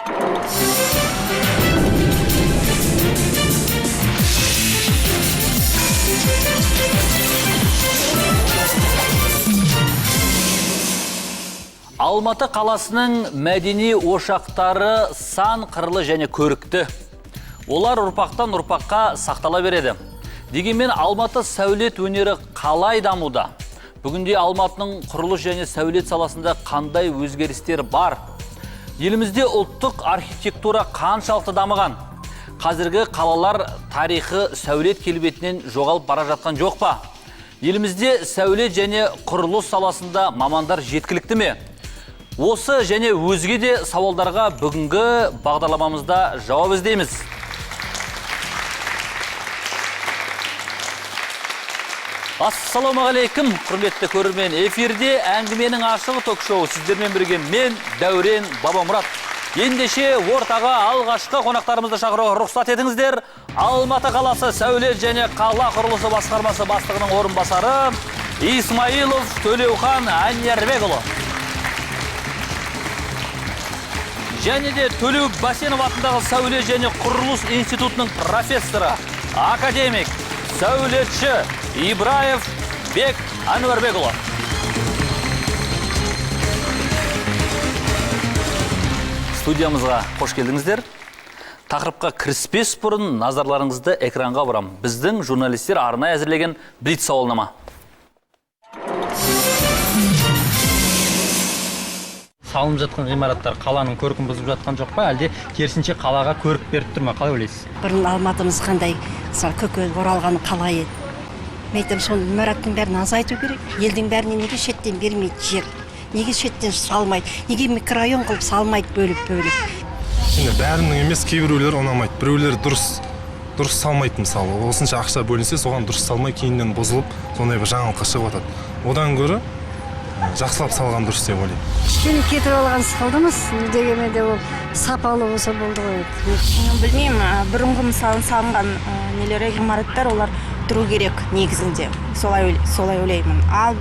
Алматы қаласының мәдени ошақтары сан қырлы және көрікті. Олар ұрпақтан ұрпаққа сақтала береді. Дегенмен Алматы сәулет өнері қалай дамуда? Бүгінде Алматының құрылыс және сәулет саласында қандай өзгерістер бар? Елімізде ұлттық архитектура қаншалықты дамыған? Қазіргі қалалар тарихы сәулет келбетінен жоғалып бара жатқан жоқ па? Елімізде сәулет және құрылыс саласында мамандар жеткілікті ме? Осы және өзге де сауалдарға бүгінгі бағдарламамызда жауап іздейміз. Ассалаумағалейкум, құрметті көрермен. Эфирде әңгіменің ашығы ток-шоу. Сіздермен бірге мен, Дәурен Бабамұрат. Ендеше ортаға алғашқы қонақтарымызды шақыруға рұқсат етіңіздер. Алматы қаласы сәулет және қала құрылысы басқармасы бастығының орынбасары Исмаилов Төлеухан Әнербекұлы. Және де Төлеу Басенов атындағы сәулет және құрылыс институтының профессоры, академик, сәулетші Ибраев Бек Әнуарбекұлы. Студиямызға қош келдіңіздер. Тақырыпқа кіріспес бұрын назарларыңызды экранға бұрам. Біздің журналистер арнайы әзірлеген блиц сауалнама. Салынып жатқан ғимараттар қаланың көркін бұзып жатқан жоқ па, әлде керісінше қалаға көрік беріп тұр ма? Қалай ойлайсыз? Бұрын Алматымыз қандай, мысалы, көке оралғаны қалай еді? Мен айтамын, соны ғимараттың бәрін азайту керек. Елдің бәріне неге шеттен бермейді жер? Неге шеттен салмайды? Неге микрорайон қылып салмайды бөліп-бөліп? Енді бәрінің емес, кейбіреулері ұнамайды. Біреулері дұрыс салмайды, мысалы. Осынша ақша бөлінсе, соған дұрыс салмай, кейіннен бұзылып, сондай бір жаңалыққа шығып жатады. Одан гөрі жақсылап салған дұрыс деп ойлаймын. Кішкене кетіп алған сықылдымыз, дегенмен де ол сапалы болса болды ғой. Білмеймін, бұрынғы мысалы салынған нелері, ғимараттар, олар тұру керек негізінде. Солай ойлаймын. Ал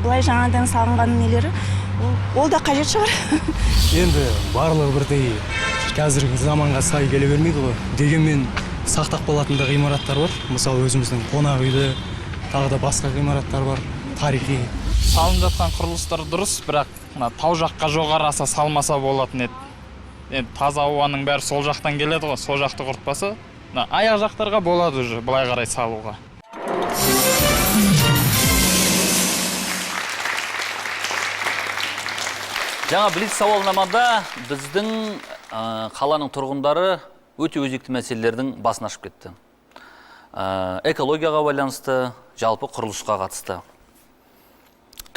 былай жаңадан салынған нелері, ол да қажет шығар. Енді барлығы бірдей қазіргі заманға сай келе бермейді ғой. Дегенмен сақтап қалатын да ғимараттар бар. Мысалы, өзіміздің қонақ үйді, тағы да басқа ғимараттар бар, тарихи. Салынып жатқан құрылыстар дұрыс, бірақ мына тау жаққа жоғары аса салмаса болатын еді. Енді таза ауаның бәрі сол жақтан келеді ғой, сол жақты құртпаса, мына аяқ жақтарға болады уже былай қарай салуға. Жаңа блиц сауалнамада біздің қаланың тұрғындары өте өзекті мәселелердің басын ашып кетті. Экологияға байланысты, жалпы құрылысқа қатысты.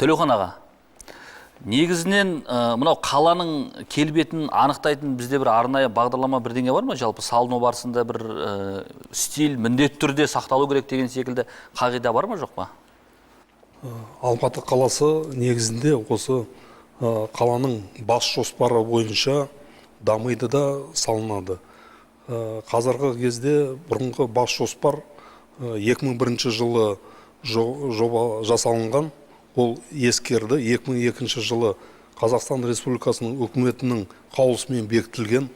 Төлеухан аға, негізінен мынау қаланың келбетін анықтайтын бізде бір арнайы бағдарлама бірдеңе бар ма? Жалпы салыну барысында бір стиль міндетті түрде сақталу керек деген секілді қағида бар ма, жоқ па? Алматы қаласы негізінде осы қаланың бас жоспары бойынша дамиды да салынады. Қазіргі кезде бұрынғы бас жоспар 2001 жылы жоба жасалынған. Ол ескерді. 2002 жылы Қазақстан Республикасының үкіметінің қаулысымен бекітілген.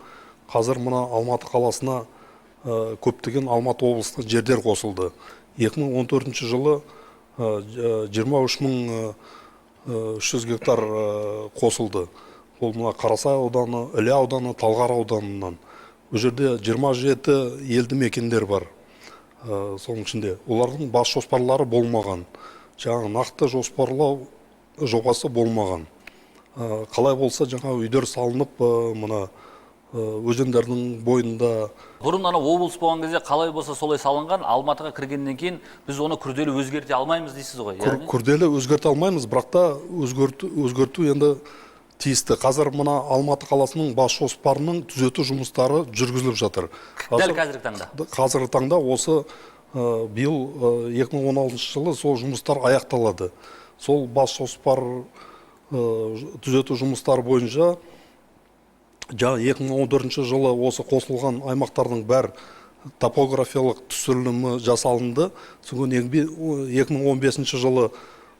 Қазір мына Алматы қаласына көптеген Алматы облысына жердер қосылды. 2014 жылы 23 300 гектар қосылды. Ол мына Қарасай ауданы, Іле ауданы, Талғар ауданынан. Ол жерде 27 елді мекендер бар. Соның ішінде олардың бас жоспарлары болмаған. Жаңа нақты жоспарлау жобасы болмаған. Қалай болса жаңа үйлер салынып, мына өзендердің бойында. Бұрын ана облыс болған кезде қалай болса солай салынған, Алматыға кіргеннен кейін біз оны күрделі өзгерте алмаймыз дейсіз ғой, яғни? Күрделі өзгерте алмаймыз, бірақ та өзгерту енді тиісті. Қазір мына Алматы қаласының бас жоспарының түзету жұмыстары жүргізіліп жатыр. Дәл қазіргі таңда? Қазіргі таңда осы биыл 2016 жылы сол жұмыстар аяқталады. Сол бас жоспар түзету жұмыстары бойынша жаңа 2014 жылы осы қосылған аймақтардың бәрі топографиялық түсірілімі жасалынды. Содан 2015 жылы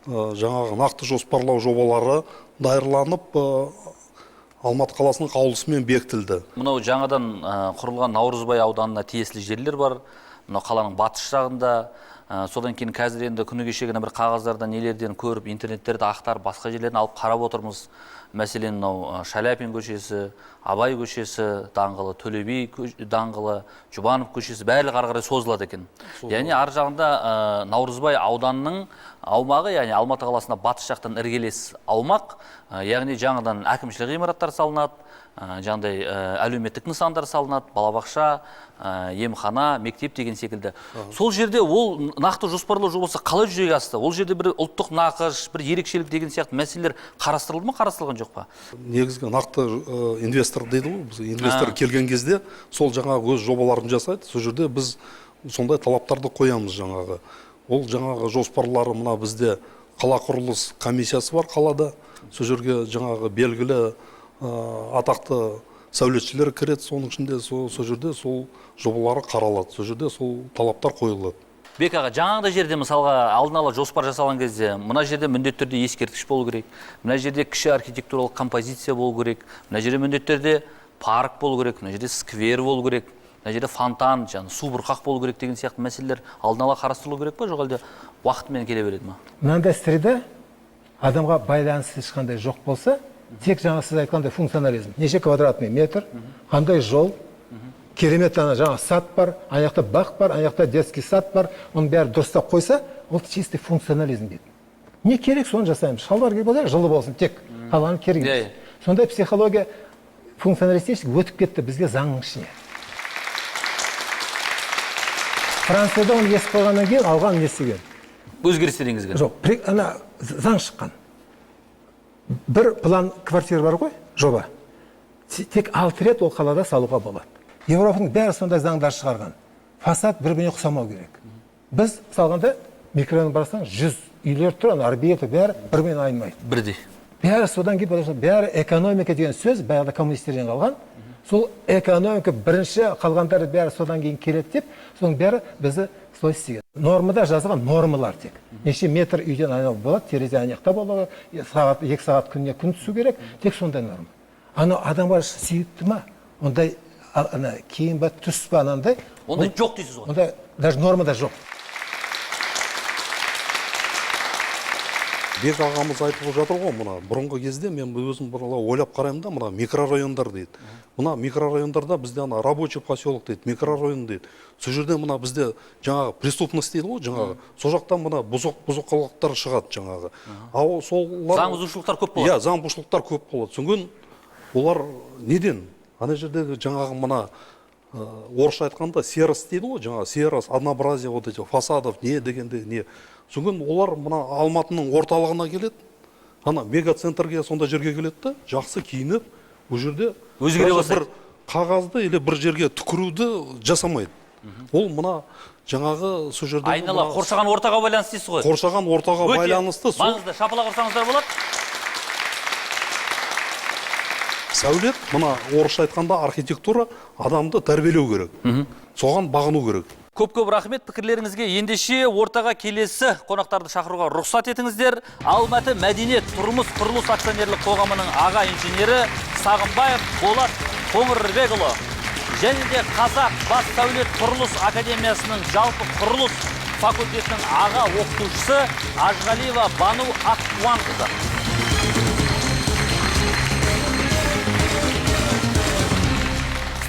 жаңағы нақты жоспарлау жобалары даярланып, Алматы қаласының қаулысымен бекітілді. Мынау жаңадан құрылған Наурызбай ауданына тиесілі жерлер бар. Мынау қаланың батыс жағында. Содан кейін қазір енді күні кешегіні бір қағаздардан, нелерден көріп, интернеттерді ақтарып, басқа жерлерден алып қарап отырмыз. Мәселен, мынау Шаляпин көшесі, Абай көшесі даңғылы, Төле би даңғылы, Жұбанов көшесі барлығы ары қарай созылады екен. Яғни ар жағында Наурызбай ауданының аумағы, яғни Алматы қаласына батыс жақтан іргелес аумақ, яғни жаңадан әкімшілік ғимараттар салынады, жаңағыдай әлеуметтік нысандар салынады, балабақша, емхана, мектеп деген секілді. Сол жерде ол нақты жоспарлау жобасы қалай жүзеге асты? Ол жерде бір ұлттық нақыш, бір ерекшелік деген сияқты мәселелер қарастырылды ма, қарастырылған жоқ па? Негізгі нақты инвестор дейді ғой, біз инвестор келген кезде сол жаңағы өз жобаларын жасайды. Сол жерде біз сондай талаптарды қоямыз жаңағы. Ол жаңағы жоспарлары мына бізде қала құрылыс комиссиясы бар қалада. Сол жерге жаңағы белгілі атақты сәулетшілер кіреді, соның ішінде сол жерде сол жобалары қаралады, сол жерде сол талаптар қойылады. Бек аға, жаңағыдай жерде мысалға алдын ала жоспар жасалған кезде мына жерде міндетті түрде ескерткіш болу керек, мына жерде кіші архитектуралық композиция болу керек, мына жерде міндетті түрде парк болу керек, мына жерде сквер болу керек, мына жерде фонтан, жаңағы су бұрқақ болу керек деген сияқты мәселелер алдын ала қарастырылу керек па, жоқ әлде уақытымен келе береді ма? Мынандай среда адамға байланысы ешқандай жоқ болса, тек жаңа сіз айтқандай функционализм, неше квадратный метр, қандай жол, керемет ана жаңа сад бар, ана жақта бақ бар, ана жақта детский сад бар, оның бәрі дұрыстап қойса, ол чистый функционализм дейді. Не керек, соны жасаймыз. Шалбар киіп алайық, жылы болсын, тек қалғаны керек емес. Сондай психология функционалистический өтіп кетті бізге заңның ішіне. Францияда оны естіп қойғаннан кейін алған не істеген? Өзгерістер енгізген. Жоқ, ана заң шыққан. Бір план квартира бар ғой, жоба. Тек 6 рет ол қалада салуға болады. Европаның бәрі сондай заңдар шығарған. Фасад бір-біріне ұқсамау керек. Біз салғанда микрорайон барсаң 100 үйлер тұр, ана орбита бәрі бір-бірінен айнымайды. Бірдей. Бәрі содан кейін, бәрі экономика деген сөз баяғыда коммунистерден қалған. Сол экономика бірінші, қалғандары бәрі содан кейін келеді деп, соның бәрі бізді солай істеген. Нормада жазылған нормалар тек. Неше метр үйден айналып болады, терезе ана жақта болады, сағат, 2 сағат күніне күн түсу керек, тек сондай норма. Анау адамға сүйікті ма? Ондай ана киім ба, түс па, анандай. Ондай жоқ дейсіз ғой. Ондай даже нормада жоқ. Бек ағамыз айтып жатыр ғой, мына бұрынғы кезде мен өзім ойлап қараймын да, мына микрорайондар дейді. Мына микрорайондарда бізде ана рабочий поселок дейді, микрорайон дейді. Сол жерде мына бізде жаңағы преступность дейді ғой, жаңағы. Сол жақтан мына бұзықылықтар шығады жаңағы. Ал солар заң бұзушылықтар көп болады. Иә, заң бұзушылықтар көп болады. Содан олар неден? Ана жердегі жаңағы мына орысша айтқанда серость дейді ғой, жаңағы серость, однообразие вот этих фасадов, не дегенде не. Содан олар мына Алматының орталығына келеді, ана мегацентрге сондай жерге келеді да, жақсы киініп, ол жерде өзгере бастайды. Бір қағазды или бір жерге түкіруді жасамайды. Ол мына жаңағы сол жерде айнала қоршаған ортаға байланысты дейсіз ғой. Қоршаған ортаға байланысты. Маңызды, шапалақ ұрсаңыздар болады. Сәулет, мына орысша айтқанда архитектура адамды тәрбиелеу керек. Соған бағыну керек. Көп-көп рахмет пікірлеріңізге. Ендеше ортаға келесі қонақтарды шақыруға рұқсат етіңіздер. Алматы мәдениет тұрмыс құрылыс акционерлік қоғамының аға инженері Сағынбаев Болат Қоңырбекұлы және де Қазақ бас сәулет құрылыс академиясының жалпы құрылыс факультетінің аға оқытушысы Ажғалиева Бану Ақтуанқызы.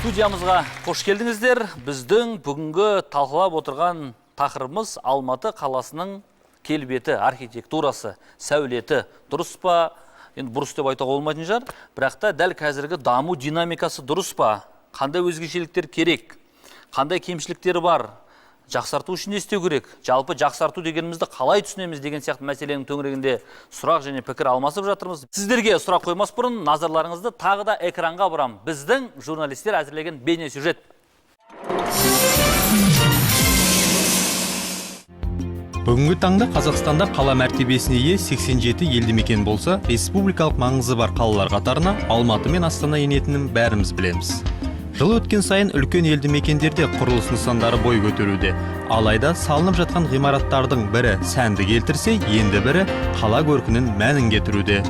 Студиямызға қош келдіңіздер. Біздің бүгінгі талқылап отырған тақырыбымыз Алматы қаласының келбеті, архитектурасы, сәулеті. Дұрыс па? Енді бұрыс деп айтуға болмайтын шығар. Бірақ та дәл қазіргі даму динамикасы дұрыс па? Қандай өзгешеліктер керек? Қандай кемшіліктері бар? Жақсарту үшін не істеу керек? Жалпы жақсарту дегенімізді қалай түсінеміз деген сияқты мәселенің төңірегінде сұрақ және пікір алмасып жатырмыз. Сіздерге сұрақ қоймас бұрын назарларыңызды тағы да экранға бұрам. Біздің журналистер әзірлеген бейнесюжет. Бүгінгі таңда Қазақстанда қала мәртебесіне ие 87 елді мекен болса, республикалық маңызы бар қалалар қатарына Алматы мен Астана енетінін бәріміз білеміз. Жыл өткен сайын үлкен елді мекендерде құрылыс нысандары бой көтеруде. Алайда салынып жатқан ғимараттардың бірі сәнді келтірсе, енді бірі қала көркінің мәнін кетіруде.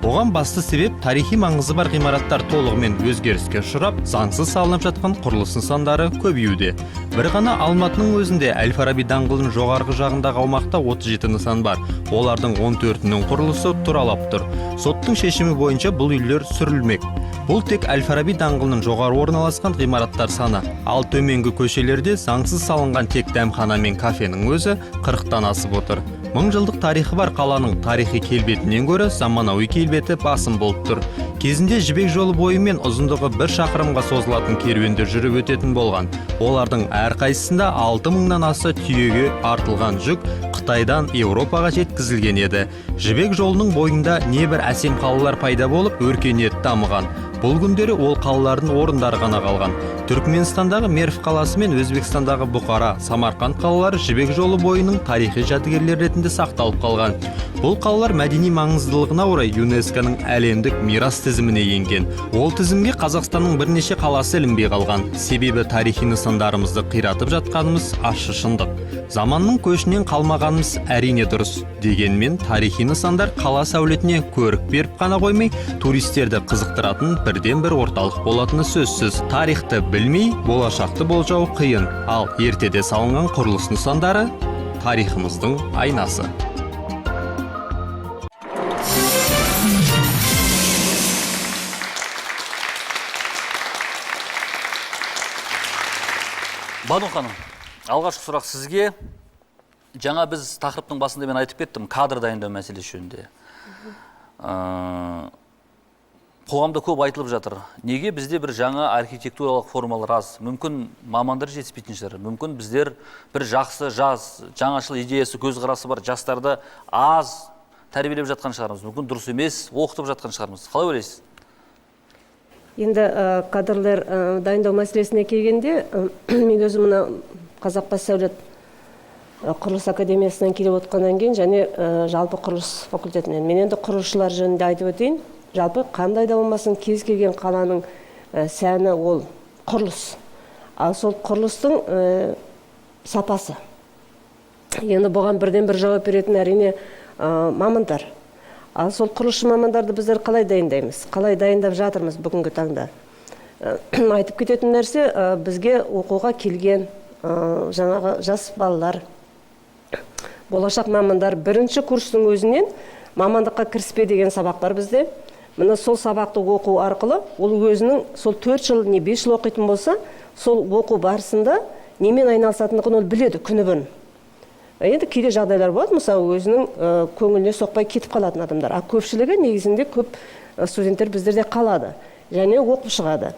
Оған басты себеп тарихи маңызы бар ғимараттар толығымен өзгеріске ұшырап, заңсыз салынып жатқан құрылыс нысандары көбеюде. Бір ғана Алматының өзінде Әл-Фараби даңғылының жоғарғы жағындағы аумақта 37 нысан бар. Олардың 14-інің құрылысы тұралап тұр. Соттың шешімі бойынша бұл үйлер сүрілмек. Бұл тек Әл-Фараби даңғылының жоғары орналасқан ғимараттар саны. Ал төменгі көшелерде заңсыз салынған тек дәмхана мен кафенің өзі 40-тан асып отыр. Мың жылдық тарихы бар қаланың тарихи келбетінен гөрі заманауи келбеті басым болып тұр. Кезінде Жібек жолы бойымен ұзындығы 1 шақырымға созылатын керуендер жүріп өтетін болған. Олардың әрқайсысында 6000-нан аса түйеге артылған жүк Қытайдан Еуропаға жеткізілген еді. Жібек жолының бойында небір әсем қалалар пайда болып, өркениет дамыған. Бұл күндері ол қалалардың орындары ғана қалған. Түркменстандағы Мерв қаласы мен Өзбекстандағы Бұқара, Самарқанд қалалары Жібек жолы бойының тарихи жәдігерлері ретінде сақталып қалған. Бұл қалалар мәдени маңыздылығына орай ЮНЕСКО-ның әлемдік мирас тізіміне енген. Ол тізімге Қазақстанның бірнеше қаласы ілінбей қалған. Себебі тарихи нысандарымызды қиратып жатқанымыз ащы шындық. Заманның көшінен қалмағанымыз әрине дұрыс. Дегенмен тарихи нысандар қала сәулетіне көрік беріп қана қоймай, туристерді қызықтыратын бірден-бір орталық болатыны сөзсіз. Тарихты білмей, болашақты болжау қиын. Ал ертеде салынған құрылыс нысандары тарихымыздың айнасы. Бану ханым, алғашқы сұрақ сізге. Жаңа біз тақырыптың басында мен айтып кеттім, кадр дайындау мәселесі жөнінде. Қоғамда көп айтылып жатыр. Неге бізде бір жаңа архитектуралық формалар аз? Мүмкін мамандар жетіспейтін шығар. Мүмкін біздер бір жақсы жас, жаңашыл идеясы, көзқарасы бар жастарды аз тәрбиелеп жатқан шығармыз. Мүмкін дұрыс емес оқытып жатқан шығармыз. Қалай ойлайсыз? Енді кадрлар дайындау мәселесіне келгенде, мен өзім мына Қазақ бас сәулет құрылыс академиясынан келіп отқаннан кейін және жалпы құрылыс факультетінен. Мен енді құрылысшылар жөнінде айтып өтейін. Жалпы қандай да болмасын кез келген қаланың сәні ол құрылыс. Ал сол құрылыстың сапасы. Енді бұған бірден бір жауап беретін әрине мамандар. Ал сол құрылысшы мамандарды біздер қалай дайындаймыз? Қалай дайындап жатырмыз бүгінгі таңда? Айтып кететін нәрсе, бізге оқуға келген жаңағы жас балалар, болашақ мамандар бірінші курстың өзінен мамандыққа кіріспе деген сабақ бар бізде. Міне сол сабақты оқу арқылы ол өзінің сол 4 жыл не 5 жыл оқитын болса, сол оқу барысында немен айналысатындығын ол біледі күні бұрын. Енді кейде жағдайлар болады, мысалы өзінің көңіліне соқпай кетіп қалатын адамдар. А көпшілігі негізінде көп студенттер біздерде қалады және оқып шығады.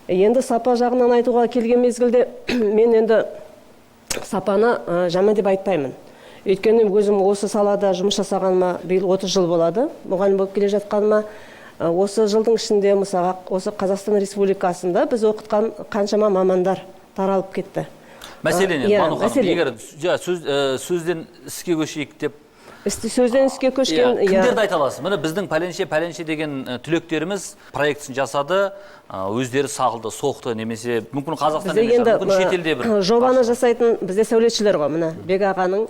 Енді сапа жағынан айтуға келген мезгілде мен енді сапаны жаман деп айтпаймын. Өйткені өзім осы салада жұмыс жасағаныма биыл 30 жыл болады, мұғалім болып келе жатқаныма. Осы жылдың ішінде мысалға осы Қазақстан Республикасында біз оқытқан қаншама мамандар таралып кетті. Мәселен, Бану ханым, егер сөзден іске көшейік деп сөзден іске көшкен, кімдерді айта аласыз? Міне біздің пәленше деген түлектеріміз проектісін жасады, өздері сағылды, соқты, немесе мүмкін Қазақстан емес, мүмкін шетелде бір жобаны жасайтын бізде сәулетшілер ғой, міне Бек ағаның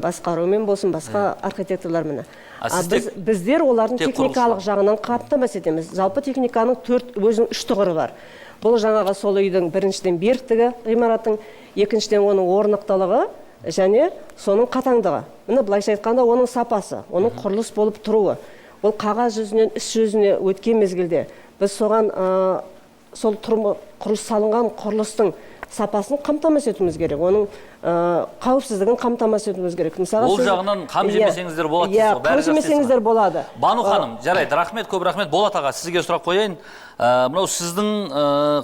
басқаруымен болсын, басқа архитекторлар міне. Біздер олардың техникалық жағынан қамтамасыз етеміз. Жалпы техниканың өзінің үш тұғыры бар. Бұл жаңағы сол үйдің біріншіден беріктігі ғимараттың, екіншіден оның орнықтылығы және соның қатаңдығы. Міне былайша айтқанда оның сапасы, оның құрылыс болып тұруы. Ол қағаз жүзінен іс жүзіне өткен мезгілде біз соған сол құрылыс салынған құрылыстың сапасын қамтамасыз етуіміз керек, оның қауіпсіздігін қамтамасыз етуіміз керек. Мысалға, ол жағынан қам жемесеңіздер болады дейсіз ғой, бәрі жемесеңіздер болады. Бану ханым, жарайды, рахмет, көп рахмет. Болат аға, сізге сұрақ қояйын. Мынау сіздің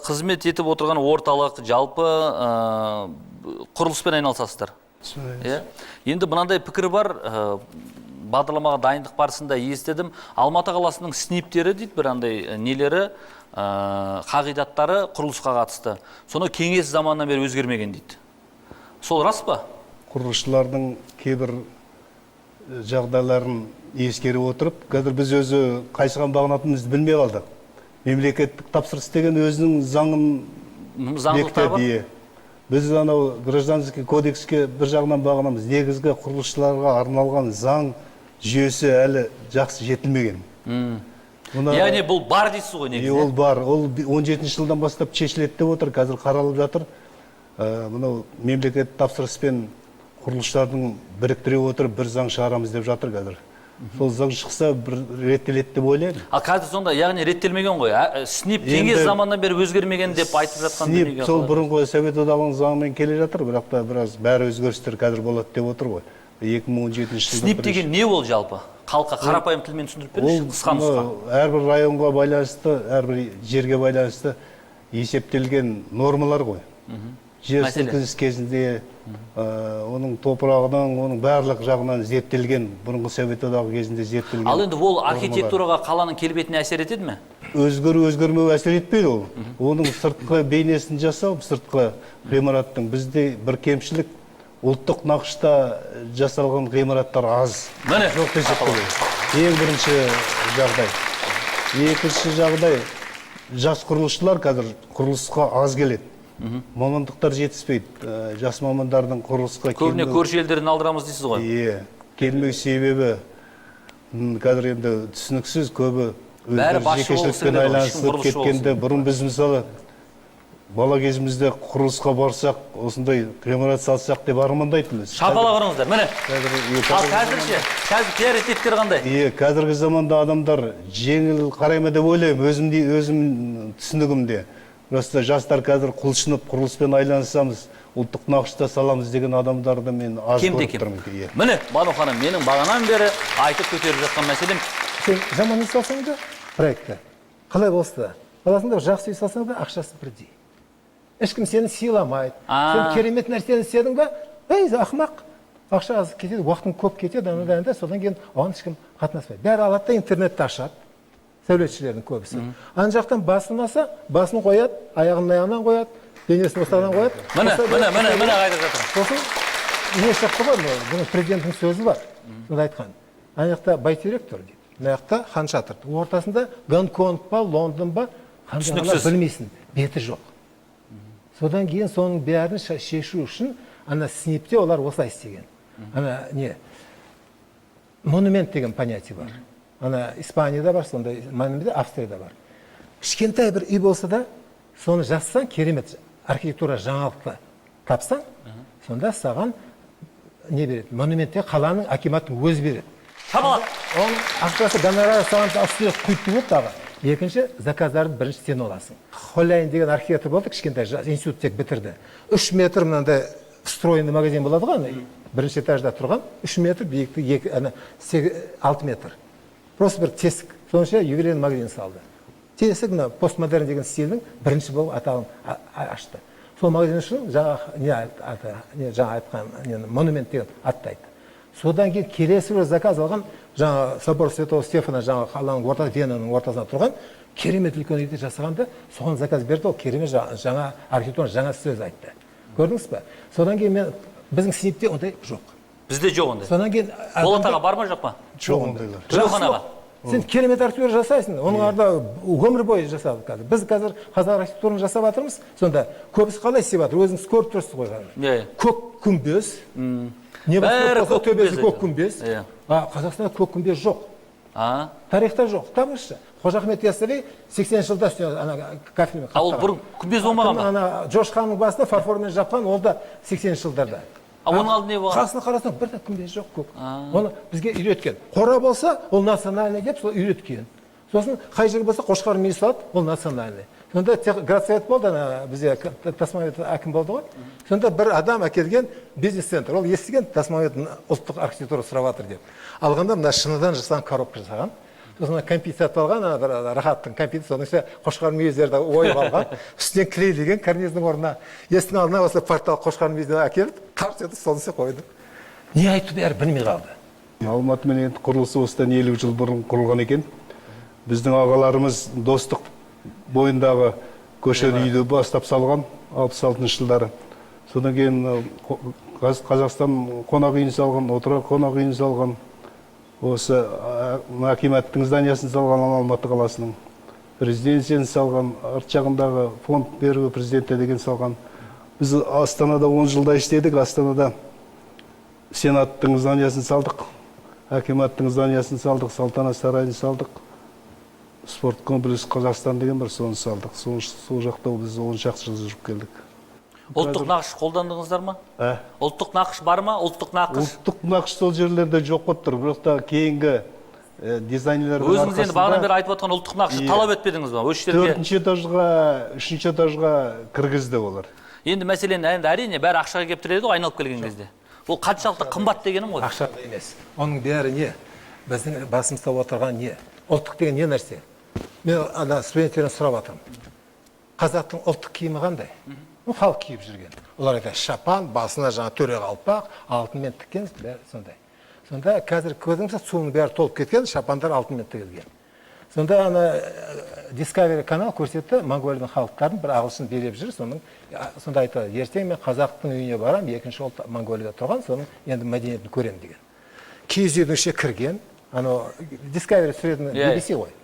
қызмет етіп отырған орталық жалпы құрылыспен айналысасыздар. Енді мынандай пікір бар, бағдарламаға дайындық барысында естідім. Алматы қаласының СНИПтері дейді, бір андай нелері, қағидаттары құрылысқа қатысты. Соны кеңес заманынан бері өзгермеген дейді. Сол рас па? Құрылысшылардың кейбір жағдайларын ескере отырып, қазір біз өзі қайсыған бағынатынымызды білмей қалдық. Мемлекеттік тапсырыс деген өзінің заңын бекітеді. Біз анау гражданский кодекске бір жағынан бағынамыз. Негізгі құрылысшыларға арналған заң жүйесі әлі жақсы жетілмеген. Яғни бұл бар дейсіз ғой негізі? Ол бар. Ол 17 жылдан бастап шешіледі деп отыр, қазір қаралып жатыр. Мынау мемлекет тапсырыспен құрылысшылардың біріктіре отырып бір заң шығарамыз деп жатыр қазір. Сол заң шықса бір реттеледі деп ойлаймын. Ал қазір сонда яғни реттелмеген ғой. СНИП кеңес заманнан бері өзгермеген деп айтып жатқан дүниеге. СНИП сол бұрынғы Совет Одағының заңымен келе жатыр, бірақ та біраз бәрі өзгерістер қазір болады деп отыр ғой. 2017 жылда. СНИП деген не ол жалпы? Халыққа қарапайым тілмен түсіндіріп беріңізші, қысқа нұсқа. Әрбір районға байланысты, әрбір жерге байланысты есептелген нормалар ғой. Жер сілкініс кезінде оның топырағынан, оның барлық жағынан зерттелген, бұрынғы Совет Одағы кезінде зерттелген. Ал енді ол архитектураға, қаланың келбетіне әсер етеді ме? Өзгеру, өзгермеу әсер етпейді ол. Оның сыртқы бейнесін жасау, сыртқы ғимараттың бізде бір кемшілік, ұлттық нақышта жасалған ғимараттар аз. Міне, жоқ десек болады. Ең бірінші жағдай. Екінші жағдай, жас құрылысшылар қазір құрылысқа аз келеді. Мамандықтар жетіспейді. Жас мамандардың құрылысқа көбіне көрші елдерден алдырамыз дейсіз ғой. Иә, келмеу себебі қазір енді түсініксіз, көбі бәрі жекешілікпен байланысып кеткенде. Бұрын біз мысалы бала кезімізде құрылысқа барсақ, осындай ғимарат салсақ деп армандайтынбыз. Шапалақ ұрыңыздар, міне. Ал қазір ше, қазір приоритеттер қандай? Иә, қазіргі заманда адамдар жеңіл қарай ма деп ойлаймын, өзім түсінігімде. Просто жастар қазір құлшынып құрылыспен айланысамыз, ұлттық нақышта саламыз деген адамдарды мен аз көріп тұрмын. Міне, Бану ханым, менің бағанан бері айтып көтеріп жатқан мәселем. Сен жаман үй салсаң да проектті, қалай болса да, аласың да жақсы үй салсаң да ақшасы бірдей. Ешкім сені сыйламайды. Сен керемет нәрсені істедің ба? Ей, ақымақ. Ақша аз кетеді, уақытың көп кетеді, анада, содан кейін оған ешкім қатынаспайды. Бәрі алады да интернетті ашады. Сәулетшілердің көбісі. Ан жақтан басын алса, басын қояды, аяғын аяғынан қояды, денесін осыдан қояды. Міне, міне, міне, міне қайда жатыр. Сосын не шықты ғой, бұның президенттің сөзі бар. Сонда айтқан. Ана жақта Бәйтерек тұр дейді. Мына жақта Хан Шатыр. Ортасында Гонконг па, Лондон ба, қандай білмейсің, беті жоқ. Содан кейін соның бәрін шешу үшін ана СНИПте олар осылай істеген. Ана не монумент деген понятие бар. Ана Испанияда бар, сондай монумент, Австрияда бар. Кішкентай бір үй болса да, соны жазсаң, керемет архитектура жаңалықты тапсаң, сонда саған не береді? Монументте қаланың акиматтың өзі береді. Шапалақ. Оның ақшасы гонорар саған үстіне құйып береді тағы. Екінші, заказдарды бірінші сен аласың. Холляйн деген архитектор болды, кішкентай институт тек бітірді. 3 метр мынандай встроенный магазин болады ғой, бірінші этажда тұрған, 3 метр биіктігі 6 метр. Просто бір тесік. Сонша ювелирный магазин салды. Тесік мына постмодерн деген стильдің бірінші болып атағын ашты. Сол магазин үшін жаңа айтқан монумент деген атты айтты. Содан кейін келесі бір заказ алған жаңа собор Святого Стефана, жаңа қаланың ортасы, Венаның ортасында тұрған керемет үлкен үйді жасағанда соған заказ берді, ол керемет жаңа архитектура жаңа сөз айтты. Көрдіңіз бе? Содан кейін мен біздің СНИПте ондай жоқ. Бізде жоқ ондай. Содан кейін Болат аға бар ма жоқ па? Жоқ ондайлар. Тілеухан аға. Сен керемет архитектура жасайсың, оның арда өмір бойы жасадық қазір. Біз қазір қазақ архитектураны жасап жатырмыз, сонда көбісі қалай істеп жатыр, өзіңіз көріп тұрсыз ғой қазір. Көк күмбез. Не болса төбесі көк күмбез. Қазақстанда көк күмбез жоқ. Тарихта жоқ. Табыңызшы. Қожа Ахмет Яссауи 80 жылда үстіне ана кафельмен қаптаған. Ал бұрын күмбез болмаған ба? Ана Жошы ханның басында фарформен жапқан, ол да 80 жылдарда. А оның алдында не болған? Қасына қарасаң бір де күмбез жоқ көк. Оны бізге үйреткен. Қора болса, ол национальный деп сол үйреткен. Сосын қай жерге болса қошқар мүйіз салады, ол национальный. Сонда градсовет болды, ана бізде Тасмағамбет әкім болды ғой. Сонда бір адам әкелген бизнес-центр. Ол естіген Тасмағамбет ұлттық архитектура сұрап жатыр деп. Алғанда мына шыныдан жасаған коробка жасаған. Сосын кәмпит сатып алған, ана бір Рахаттың кәмпиті, соның ішіне қошқар мүйіздерді ойып алған, үстінен клейлеген карниздің орнына. Есіктің алдына осылай портал қошқар мүйізін әкеліп, тарс етіп соны істеп қойды. Не айтты бәрі білмей қалды. Алматы менен құрылысы осыдан 50 жыл бұрын құрылған екен. Біздің ағаларымыз Достық бойындағы көшелі үйді бастап салған 66 жылдары. Содан кейін Қазақстан қонақ үйін салған, Отырар қонақ үйін салған, осы акиматтың зданиясын салған, Алматы қаласының резиденцияны салған, арт жағындағы фонд первого президента деген салған. Біз Астанада 10 жылда істедік. Астанада Сенаттың зданиясын салдық, акиматтың зданиясын салдық, Салтанат сарайын салдық. Спорт комплекс Қазақстан деген бар, соны салдық. Сол жақта біз 10 шақты жыл жүріп келдік. Ұлттық нақыш қолдандыңыздар ма? Ұлттық нақыш бар ма? Ұлттық нақыш? Ұлттық нақыш сол жерлерде жоқ болып тұр. Бірақ та кейінгі дизайнерлердің арқасында... Өзіңіз енді бағанадан бері айтып отқан ұлттық нақышты талап етпедіңіз ба? Осы жерге... 4-ші этажға, 3-ші этажға кіргізді олар. Енді мәселен, енді әрине бәрі ақшаға келіп тіреледі ғой айналып келген кезде. Ол қаншалықты қымбат дегенім ғой. Ақшада емес. Оның бәрі не? Біздің басымызда отырған не? Ұлттық деген не нәрсе? Мен ана студенттерден сұрап жатырмын. Қазақтың ұлттық киімі қандай? Халық киіп жүрген. Олар айтады, шапан, басына жаңа төре қалпақ, алтынмен тіккен, бәрі сондай. Сонда қазір көрдіңіз, суының бәрі толып кеткен, шапандар алтынмен тігілген. Сонда ана Discovery канал көрсетті, Монголияның халықтарын бір ағылшын билеп жүр, соның сонда айтады, ертең мен қазақтың үйіне барам, екінші ұлт Монголияда тұрған, соның енді мәдениетін көрем деген. Киіз үйдің ішіне кірген, анау Discovery түсіретін BBC ғой.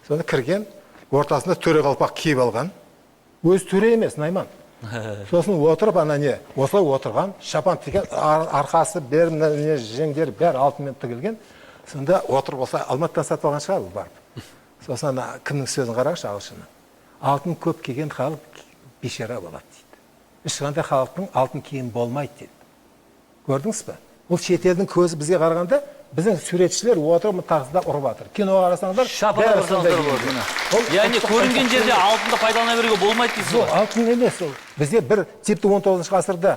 Сонда кірген, ортасында төре қалпақ киіп алған. Өзі төре емес, найман. Сосын отырып, ана не, осылай отырған, шапан тіген, арқасы бәрі, мына жеңдері бәрі алтынмен тігілген. Сонда отырып болса, Алматыдан сатып алған шығар бұл барып. Сосын ана кімнің сөзін қараңызшы, ағылшынның. Алтын көп киген халық бейшара болады дейді. Ешқандай халықтың алтын киім болмайды дейді. Көрдіңіз бе? Бұл шетелдің көзі бізге қарағанда, біздің суретшілер отырып тағзында ұрып жатыр. Киноға қарасаңыздар, бәрі сондай киінген. Яғни көрінген жерде алтынды пайдалана беруге болмайды дейсіз ғой? Алтын емес ол. Бізде бір типті 19 ғасырда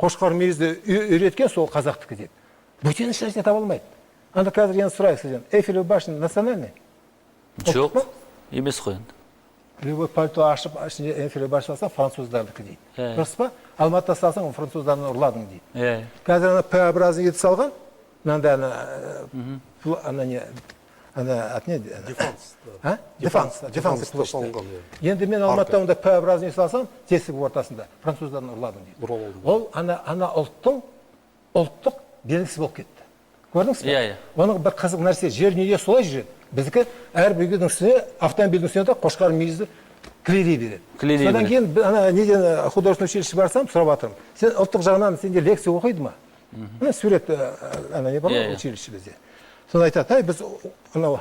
қошқар мүйізді үйреткен сол қазақтікі деп. Бөтен ешнәрсе таба алмайды. Анда қазір енді сұрайық сізден. Эйфелева башня национальный? Жоқ, емес қой енді. Любой пальто ашып, ішінде Эйфелева башня салсаң, француздардікі дейді. Дұрыс па? Алматыда салсаң, француздардан ұрладың дейді. Қазір ана П-образный етіп салған, мынандай ана не, ана аты не? Дефанс. Дефанс. Дефанс площадь. Енді мен Алматыда онда П-образный салсам, тесік ортасында француздардан ұрладың дейді. Ол ана ұлттың ұлттық белгісі болып кетті. Көрдіңіз бе? Оның бір қызық нәрсе, жер неге солай жүреді? Біздікі әрбір үйдің үстіне, автомобильдің үстіне де қошқар мүйізді клейлей береді. Содан кейін ана неден художественный училище барсам, сұрап жатырмын. Сен ұлттық жағынан сенде лекция оқиды ма? Мына сурет ана не бар ғой училище бізде. Сонда айтады, әй біз анау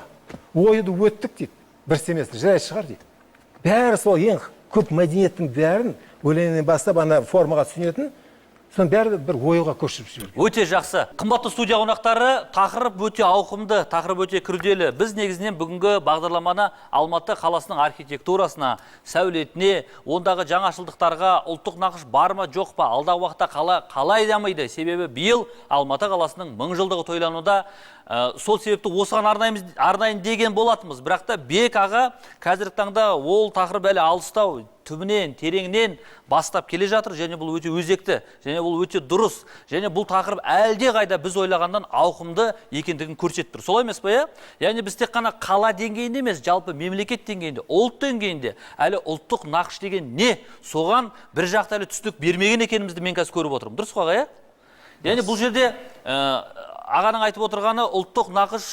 ойды өттік дейді. Бір семестр жай шығар дейді. Бәрі сол ең көп мәдениеттің бәрін өлеңнен бастап ана формаға түсінетін, соның бәрі бір ойға көшіріп жіберген. Өте жақсы. Қымбатты студия қонақтары, тақырып өте ауқымды, тақырып өте күрделі. Біз негізінен бүгінгі бағдарламаны Алматы қаласының архитектурасына, сәулетіне, ондағы жаңашылдықтарға, ұлттық нақыш бар ма, жоқ па, алдағы уақытта қала қалай дамиды? Себебі биыл Алматы қаласының 1000 жылдығы тойлануда. Сол себепті осыған арнайын деген болатынбыз. Бірақ та Бек аға қазіргі таңда ол тақырып әлі алыстау, түбінен, тереңінен бастап келе жатыр, және бұл өте өзекті, және бұл өте дұрыс, және бұл тақырып әлде қайда біз ойлағаннан ауқымды екендігін көрсетіп тұр. Солай емес пе, иә? Яғни біз тек қана қала деңгейінде емес, жалпы мемлекет деңгейінде, ұлт деңгейінде әлі ұлттық нақыш деген не, соған бір жақты әлі түсінік бермеген екенімізді мен қазір көріп отырмын. Дұрыс қой, аға, иә? Яғни бұл жерде ағаның айтып отырғаны ұлттық нақыш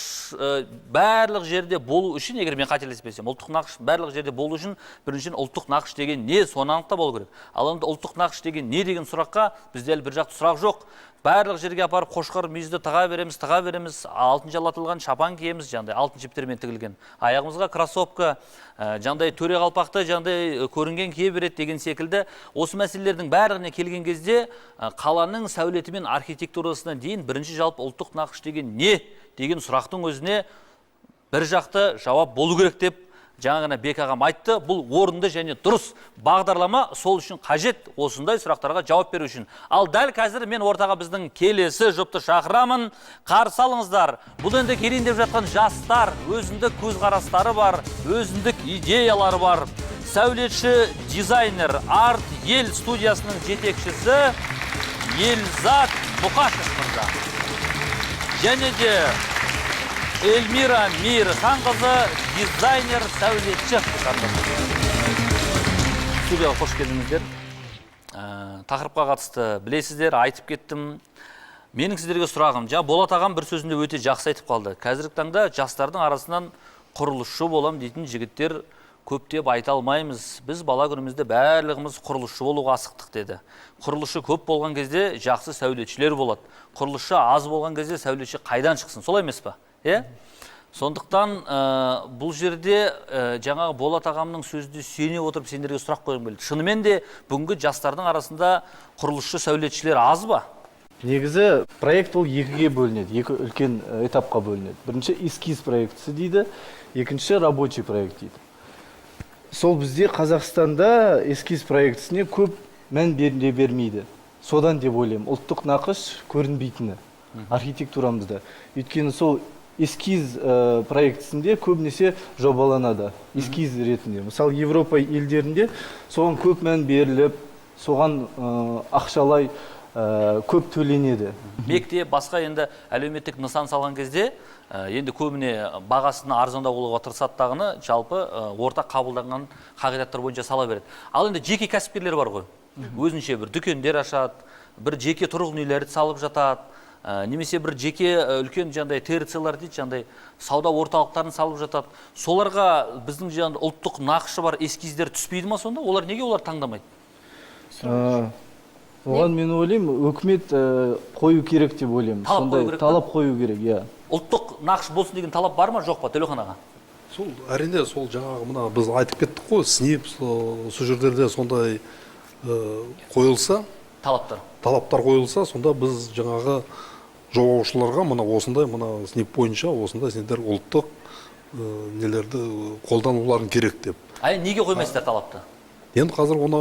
барлық жерде болу үшін, егер мен қателеспесем, ұлттық нақыш барлық жерде болу үшін біріншіден ұлттық нақыш деген не, соны анықтап алу керек. Ал енді ұлттық нақыш деген не деген сұраққа бізде әлі бір жақты сұрақ жоқ. Барлық жерге апарып қошқар мүйізді тыға береміз, тыға береміз, алтын жалатылған шапан киеміз, жаңағыдай алтын жіптермен тігілген. Аяғымызға кроссовка, жаңағыдай төре қалпақты, жаңағыдай көрінген кие береді деген секілді. Осы мәселелердің барлығына келген кезде қаланың сәулеті мен архитектурасына дейін бірінші жалпы ұлттық нақыш деген не деген сұрақтың өзіне бір жақты жауап болу керек деп жаңа ғана Бек ағам айтты. Бұл орынды және дұрыс бағдарлама, сол үшін қажет осындай сұрақтарға жауап беру үшін. Ал дәл қазір мен ортаға біздің келесі жұпты шақырамын. Қарсы алыңыздар. Бұл енді келейін деп жатқан жастар, өзіндік көзқарастары бар, өзіндік идеялары бар. Сәулетші, дизайнер, Арт Ел студиясының жетекшісі Елзат Мұқашев мырза. Және де Эльмира Мейірханқызы, дизайнер, сәулетші. Студияға қош келдіңіздер. Тақырыпқа қатысты білесіздер, айтып кеттім. Менің сіздерге сұрағым, жаңа Болат ағам бір сөзінде өте жақсы айтып қалды. Қазіргі таңда жастардың арасынан құрылысшы болам дейтін жігіттер көптеп айта алмаймыз. Біз бала күнімізде барлығымыз құрылысшы болуға асықтық деді. Құрылысшы көп болған кезде жақсы сәулетшілер болады. Құрылысшы аз болған кезде сәулетші қайдан шықсын? Солай емес па? Иә? Сондықтан бұл жерде жаңағы Болат ағамның сөзіне сүйене отырып сендерге сұрақ қойғым келді. Шынымен де бүгінгі жастардың арасында құрылысшы сәулетшілер аз ба? Негізі проект ол екіге бөлінеді, екі үлкен этапқа бөлінеді. Бірінші эскиз проектісі дейді, екінші рабочий проект дейді. Сол бізде Қазақстанда эскиз проектісіне көп мән беріле бермейді. Содан деп ойлаймын, ұлттық нақыш көрінбейтіні архитектурамызда. Өйткені сол эскиз проектісінде көбінесе жобаланады, эскиз ретінде. Мысалы, Европа елдерінде соған көп мән беріліп, соған ақшалай көп төленеді. Мектеп, басқа енді әлеуметтік нысан салған кезде, енді көбіне бағасын арзандау болуға тырысады дағыны, жалпы орта қабылданған қағидаттар бойынша сала береді. Ал енді жеке кәсіпкерлер бар ғой. Өзінше бір дүкендер ашады, бір жеке тұрғын үйлерді салып жатады, немесе бір жеке үлкен жаңағыдай ТРЦ-лар дейді, жаңағыдай сауда орталықтарын салып жатады. Соларға біздің жаңағыдай ұлттық нақышы бар эскиздер түспейді ма сонда? Олар неге олар таңдамайды? Оған мен ойлаймын, өкімет қою керек деп ойлаймын. Сондай талап қою керек, иә. Ұлттық нақыш болсын деген талап бар ма, жоқ па, Төлеухан аға? Сол әрине, сол жаңағы мына біз айтып кеттік қой, СНИП сол жерлерде сондай қойылса, талаптар қойылса, сонда біз жаңағы жобалаушыларға мына осындай, мына СНИП бойынша осындай сендер ұлттық нелерді қолдануларың керек деп. А неге қоймайсыздар талапты? Енді қазір оны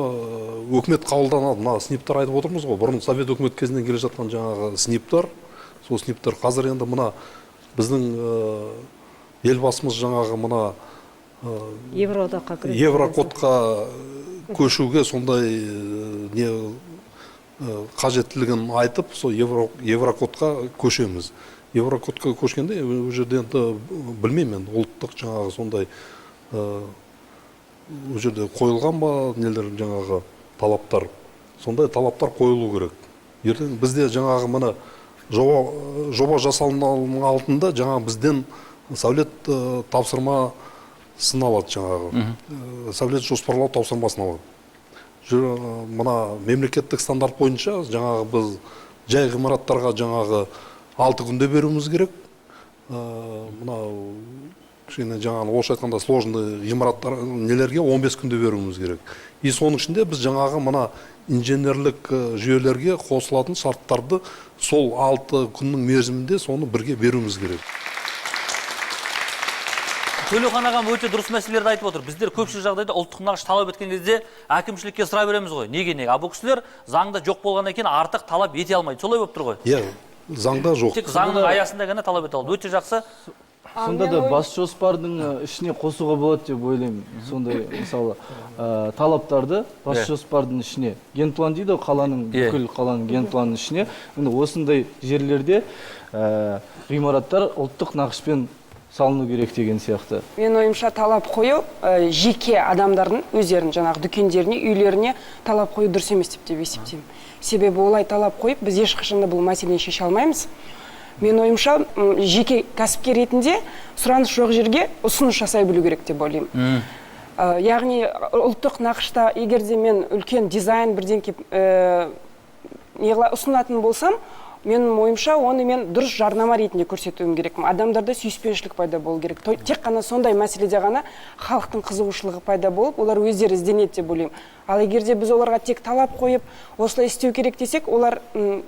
өкімет қабылданады. Мына СНИПтар айтып отырмыз ғой, бұрын Совет өкімет кезінен келе жатқан жаңағы СНИПтар, сол СНИПтар қазір енді мына біздің елбасымыз жаңағы мына Евроодаққа Еврокодқа көшуге сондай не қажеттілігін айтып, сол Еврокодқа көшеміз. Еврокодқа көшкенде ол жерде енді білмеймін, ұлттық жаңағы сондай ол жерде қойылған ба нелер жаңағы талаптар, сондай талаптар қойылу керек. Ертең бізде жаңағы мына жоба жасалынудың алдында жаңағы бізден сәулет тапсырмасын алады, жаңағы сәулет жоспарлау тапсырмасын алады. Мына мемлекеттік стандарт бойынша жаңағы біз жай ғимараттарға жаңағы 6 күнде беруіміз керек. Мына кішкене жаңағы орысша айтқанда сложный ғимараттар нелерге 15 күнде беруіміз керек. И соның ішінде біз жаңағы мына инженерлік жүйелерге қосылатын шарттарды сол 6 күннің мерзімінде соны бірге беруіміз керек. Төлеухан ағам өте дұрыс мәселелерді айтып отыр. Біздер көпшілік жағдайда ұлттық нақыш талап еткен кезде әкімшілікке сұра береміз ғой. Неге неге? А бұл кісілер заңда жоқ болғаннан кейін артық талап ете алмайды. Солай болып тұр ғой. Иә, заңда жоқ. Тек заңның аясында ғана талап ете алады. Өте жақсы. Сонда да бас жоспардың ішіне қосуға болады деп ойлаймын. Сондай, мысалы, талаптарды бас жоспардың ішіне. Генплан дейді ғой, қаланың, бүкіл қаланың генпланының ішіне. Міне осындай жерлерде ғимараттар ұлттық нақышпен салыну керек деген сияқты. Мен ойымша талап қою жеке адамдардың өздерінің жаңағы дүкендеріне, үйлеріне талап қою дұрыс емес деп есептеймін. Себебі олай талап қойып, біз ешқашан да бұл мәселені шеше алмаймыз. Мен ойымша жеке кәсіпкер ретінде сұраныс жоқ жерге ұсыныс жасай білу керек деп ойлаймын. Яғни ұлттық нақышта егер де мен үлкен дизайн бірдеңке ұсынатын болсам, менің ойымша оны мен дұрыс жарнама ретінде көрсетуім керек. Адамдарда сүйіспеншілік пайда болу керек. Тек қана сондай мәселеде ғана халықтың қызығушылығы пайда болып, олар өздері ізденеді деп ойлаймын. Ал егер де біз оларға тек талап қойып, осылай істеу керек десек, олар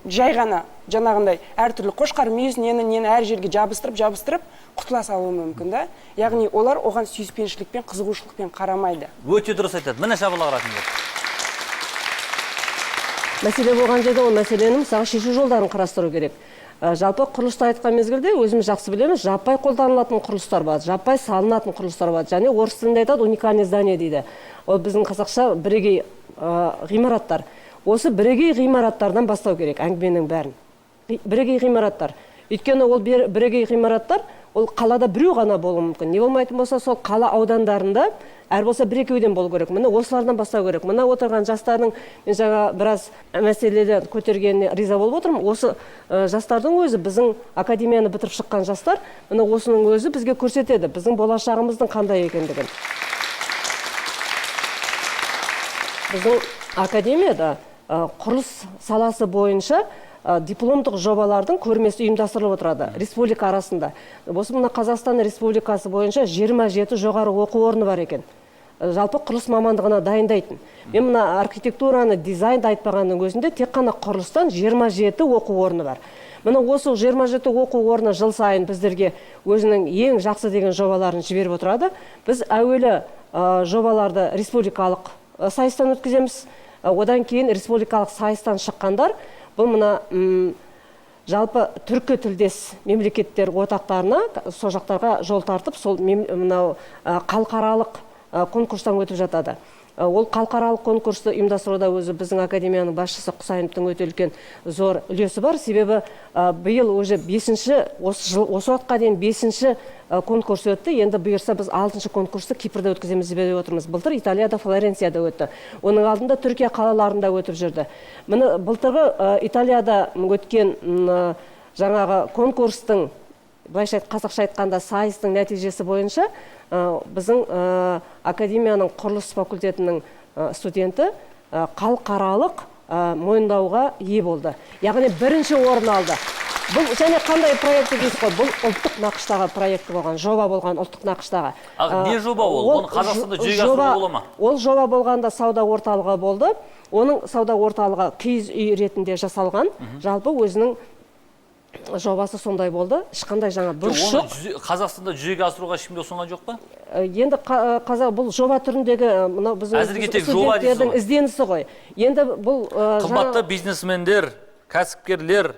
жай ғана жаңағындай әртүрлі қошқар мүйіз нені әр жерге жабыстырып құтыла салуы мүмкін да. Яғни олар оған сүйіспеншілікпен, қызығушылықпен қарамайды. Өте дұрыс айтады. Міне шабылға рахмет. Мәселе болған жерде ол мәселенің мысалы шешу жолдарын қарастыру керек. Жалпы құрылысты айтқан мезгілде өзіміз жақсы білеміз, жаппай қолданылатын құрылыстар бар, жаппай салынатын құрылыстар бар. Және орыс тілінде айтады уникальное здание дейді. Ол біздің қазақша бірегей ғимараттар. Осы бірегей ғимараттардан бастау керек әңгіменің бәрін. Бірегей ғимараттар. Өйткені ол бірегей ғимараттар ол қалада біреу ғана болуы мүмкін. Не болмайтын болса, сол қала аудандарында әр болса бір-екеуден болу керек. Міне осылардан бастау керек. Мына отырған жастардың мен жаңа біраз мәселелер көтергеніне риза болып отырмын. Осы жастардың өзі біздің академияны бітіріп шыққан жастар, міне осының өзі бізге көрсетеді біздің болашағымыздың қандай екендігін. Біздің академияда құрылыс саласы бойынша дипломдық жобалардың көрмесі ұйымдастырылып отырады республика арасында. Осы мына Қазақстан Республикасы бойынша 27 жоғары оқу орны бар екен. Жалпы құрылыс мамандығына дайындайтын. Мен мына архитектураны, дизайнды айтпағанның өзінде тек қана құрылыстан 27 оқу орны бар. Мына осы 27 оқу орны жыл сайын біздерге өзінің ең жақсы деген жобаларын жіберіп отырады. Біз әуелі жобаларды республикалық сайыстан өткіземіз. Одан кейін республикалық сайыстан шыққандар бұл мына жалпы түркі тілдес мемлекеттер одақтарына, сол жақтарға жол тартып, сол мынау халықаралық конкурстан өтіп жатады. Ол халықаралық конкурсты ұйымдастыруда өзі біздің академияның басшысы Құсайыновтың өте үлкен зор үлесі бар. Себебі биыл уже 5-ші, осы уақытқа дейін 5-ші конкурс өтті. Енді бұйырса біз 6-шы конкурсты Кипрде өткіземіз деп отырмыз. Былтыр Италияда, Флоренцияда өтті. Оның алдында Түркия қалаларында өтіп жүрді. Міне былтырғы Италияда өткен жаңағы конкурстың, былайша қазақша айтқанда сайыстың нәтижесі бойынша біздің академияның құрылыс факультетінің студенті халықаралық мойындауға ие болды. Яғни бірінші орын алды. Бұл және қандай проекті дейсіз ғой? Бұл ұлттық нақыштағы проекті болған, жоба болған ұлттық нақыштағы. Не жоба ол? Оны Қазақстанда жүзеге асыруға бола ма? Ол жоба болғанда сауда орталығы болды. Оның сауда орталығы киіз үй ретінде жасалған. Жалпы өзінің жобасы сондай болды. Ешқандай жаңа бұрыш жоқ. Қазақстанда жүзеге асыруға ешкім де ұсынған жоқ па? Енді бұл жоба түріндегі мынау біздің студенттердің ізденісі ғой. Енді бұл қымбатты бизнесмендер, кәсіпкерлер,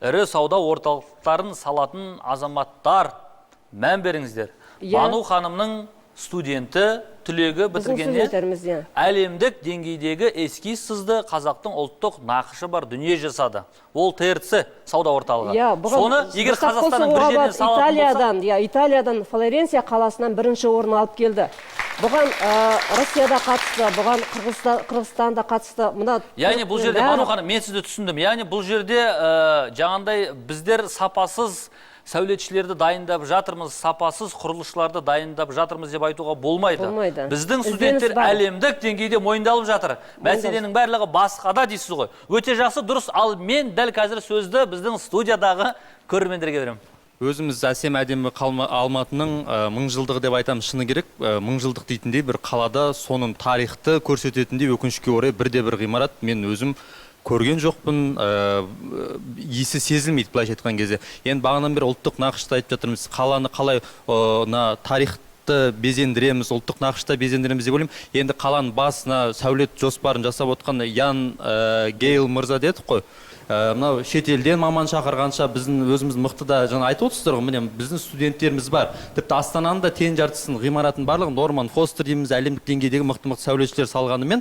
ірі сауда орталықтарын салатын азаматтар, мән беріңіздер. Бану ханымның студенті түлегі бітіргенде әлемдік деңгейдегі эскиз сызды, қазақтың ұлттық нақышы бар дүние жасады. Ол ТРЦ сауда орталығы. Соны егер Қазақстанның бір жерінен салатын болса, Италиядан Флоренция қаласынан бірінші орын алып келді. Бұған Россияда қатысты, бұған Қырғызстанда қатысты. Яғни бұл жерде, Бану ханым, мен сізді түсіндім. Яғни бұл жерде жаңағындай біздер сапасыз сәулетшілерді дайындап жатырмыз, сапасыз құрылысшыларды дайындап жатырмыз деп айтуға болмайды. Біздің студенттер әлемдік деңгейде мойындалып жатыр. Мәселенің барлығы басқада дейсіз ғой. Өте жақсы, дұрыс. Ал мен дәл қазір сөзді біздің студиядағы көрермендерге беремін. Өзіміз әсем әдемі Алматының 1000 жылдығы деп айтамыз, шыны керек. 1000 жылдық дейтіндей бір қалада соның тарихты көрсететіндей өкінішке орай бірде-бір ғимарат мен өзім көрген жоқпын, иісі сезілмейді былайша айтқан кезде. Енді бағанадан бері ұлттық нақышты айтып жатырмыз. Қаланы қалай тарихты безендіреміз, ұлттық нақышта безендіреміз деп ойлаймын. Енді қаланың басына сәулет жоспарын жасап отқан Ян Гейл мырза дедік қой. Мынау шетелден маман шақырғанша біздің өзіміз мықты да жаңа айтып отырсыздар ғой, міне біздің студенттеріміз бар. Тіпті Астананың да тең жартысын ғимараттың барлығын Норман Фостер дейміз, әлемдік деңгейдегі мықты-мықты сәулетшілер салғанымен,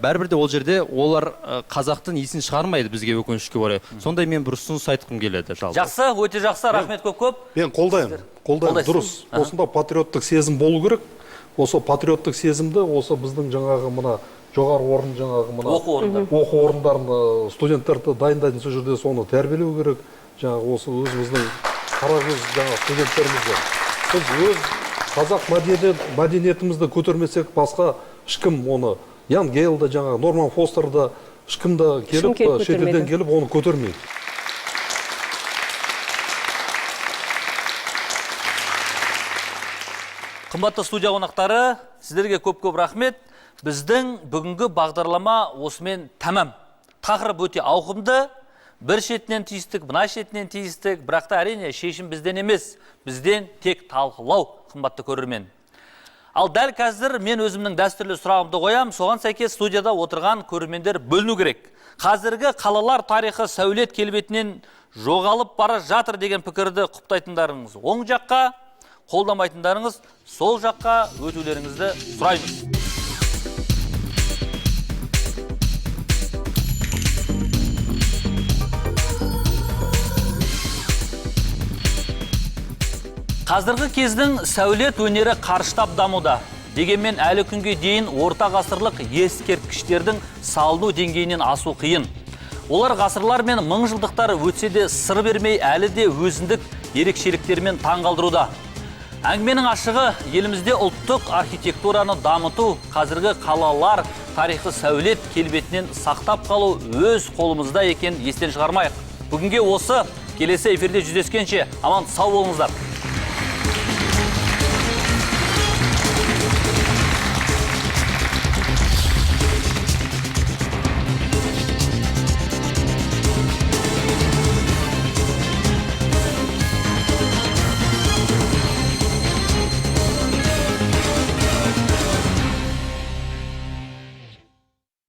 бәрібір де ол жерде олар қазақтың иісін шығармайды бізге, өкінішке орай. Сондай мен бір ұсыныс айтқым келеді жалпы. Жақсы, өте жақсы, рахмет көп-көп. Мен қолдаймын, қолдаймын, дұрыс. Осында патриоттық сезім болу керек. Осы патриоттық сезімді осы біздің жаңағы мына жоғары орын, жаңағы мына оқу орындарын студенттерді дайындайтын сол жерде соны тәрбиелеу керек. Жаңағы осы өзіміздің қаракөз жаңағы студенттерімізді. Біз өз қазақ мәдениетімізді көтермесек, басқа ешкім оны, Ян Гейл да, жаңағы Норман Фостер да, ешкім де келіп, шетелден келіп оны көтермейді. Қымбатты студия қонақтары, сіздерге көп-көп рахмет. Біздің бүгінгі бағдарлама осымен тәмам. Тақырып өте ауқымды, бір шетінен тиістік, мына шетінен тиістік, бірақ та әрине шешім бізден емес, бізден тек талқылау, қымбатты көрермен. Ал дәл қазір мен өзімнің дәстүрлі сұрағымды қоям, соған сәйкес студияда отырған көрермендер бөліну керек. Қазіргі қалалар тарихы сәулет келбетінен жоғалып бара жатыр деген пікірді құптайтындарыңыз оң жаққа, қолдамайтындарыңыз сол жаққа өтулеріңізді сұраймыз. Қазіргі кездің сәулет өнері қарыштап дамуда. Дегенмен әлі күнге дейін орта ғасырлық ескерткіштердің салыну деңгейінен асу қиын. Олар ғасырлар мен мыңжылдықтар өтсе де сыр бермей әлі де өзіндік ерекшеліктерімен таңғалдыруда. Әңгіменің ашығы, елімізде ұлттық архитектураны дамыту, қазіргі қалалар тарихы сәулет келбетінен сақтап қалу өз қолымызда екен естен шығармайық. Бүгінге осы, келесі эфирде жүздескенше аман сау болыңыздар.